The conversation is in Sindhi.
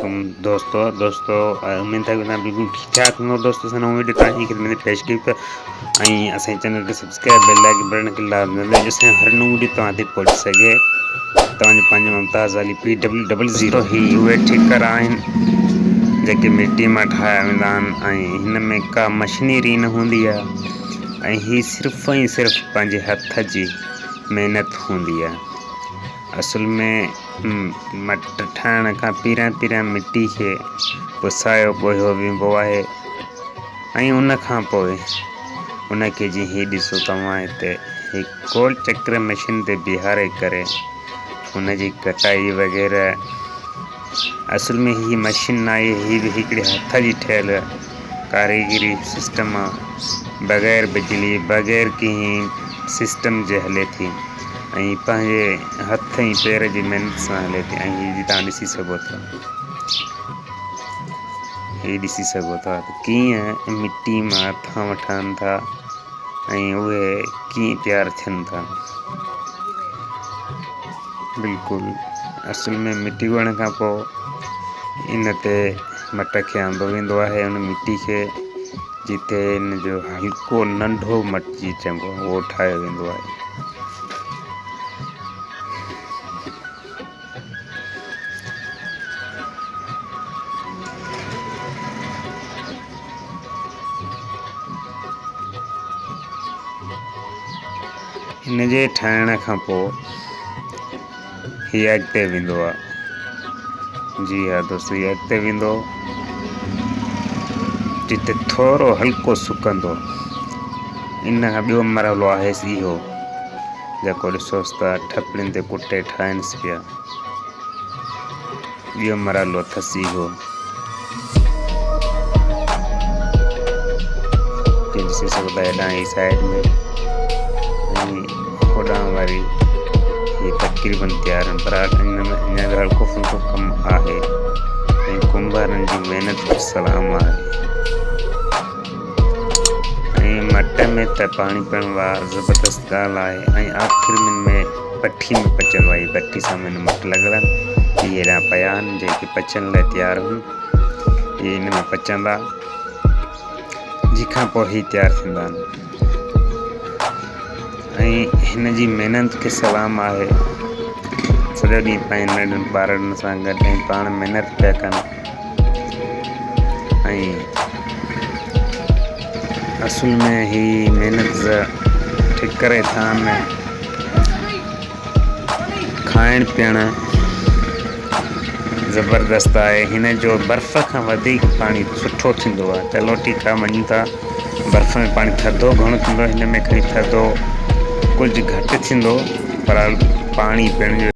عليڪم دوستو دوستو اميد ٿا ڪيون بلڪل ٺيڪ ٺاڪ هوندو دوستو اسان نئون ويڊيو توهان جي خدمت ۾ پيش ڪيون پيا ۽ اسان جي چينل کي سبسڪرائب بيل آئيڪن بٽڻ کي لازمي دٻايو جيسين هر نئون ويڊيو توهان تائين پهچي سگهي توهان جو پنهنجو Mumtaz Ali P W double zero. هي اهي ٺيڪر آهن جيڪي مٽي مان ٺاهيا ويندا آهن ۽ هن ۾ ڪا مشنري نه هوندي آهي ۽ هي صرف ۽ صرف پنهنجي هٿ جي محنت هوندي آهي. اصل ۾ مٽ ٺاهڻ کان پهريان پهريان مٽي کي پسايو ڳوهيو ويندو آهي ۽ ان کان پوء ان کي جيئن هي ڏسو توهان هتي هي گول چڪر مشين تي بيهاري ڪري ان جي ڪٽائي وغيره اصل ۾ هي مشين ناهي هي به هڪڙي هٿ جي ٺهيل ڪاريگري سسٽم آ بغير بجلي بغير ڪنهن سسٽم جي هلي ٿي ۽ پنهنجي هٿ ۽ پير جي محنت سان هلي ٿي ۽ هي جي تان ڏسي سگهو ٿا هي ڏسي سگهو ٿا ته ڪيئن مٽي مان ٿانو ٺهن ٿا ۽ اهي ڪيئن تيار ٿين ٿا بلڪل اصل ۾ مٽي ڳوهڻ کان پوء ان تي مٽ کي آندو ويندو آهي ان مٽي کي جتي ان جو هلڪو ننڍو مٽ جي چئبو آهي اهو ٺاهيو ويندو آهي. ان جي ٺاهڻ کان پوء هي اڳتي ويندو آ. جي ها دوستو هي اڳتي ويندو جتي ٿورو هلڪو سڪندو ان کان ٻيو مرحلو آهي اهو جيڪو ڏسوس ته ٺپڙين تي ڪٽي ٺاهينس پيا ٻيو مرحلو اٿس اهو ڏسي سگهو ٿا هيڏانهن هي سائيڊ ۾ ۽ هوڏانهن واري هي تقريبن تيار آهن پر ان ۾ اڃا به هلڪو ڦلڪو ڪم آهي ۽ ڪنڀارن جي محنت کي سلام آهي ۽ مٽ ۾ ته پاڻي پيئڻ وار زبردست ڳالهه آهي ۽ آخر ۾ ۾ بٺي ۾ پچندو آهي بٺي سان ۾ مٽ لڳل آهن اهي هيڏانهن پيا آهن جيڪي پچڻ لاء تيار آهن اهي ان ۾ پچندا جنهن کان پوء هي تيار ٿيندا آهن ۽ هن جي محنت کي سلام آهي سڄو ڏينهن پنهنجي ننڍن ٻارڙن سان گڏ ۽ پاڻ محنت پيا ڪن ۽ اصل ۾ هي محنت ٺڪر ۽ ٿانء ۾ کائڻ پيئڻ زبردست آهي هن جو برف کان وڌيڪ پاڻي سٺو ٿيندو آهي چلو ٺيڪ آهي مڃون ٿا برف ۾ پاڻي ٿڌو گهڻو ٿيندو آهي هن ۾ کڻي ٿڌو ڪجهه گهٽ ٿيندو پر پاڻي پيئڻ جو.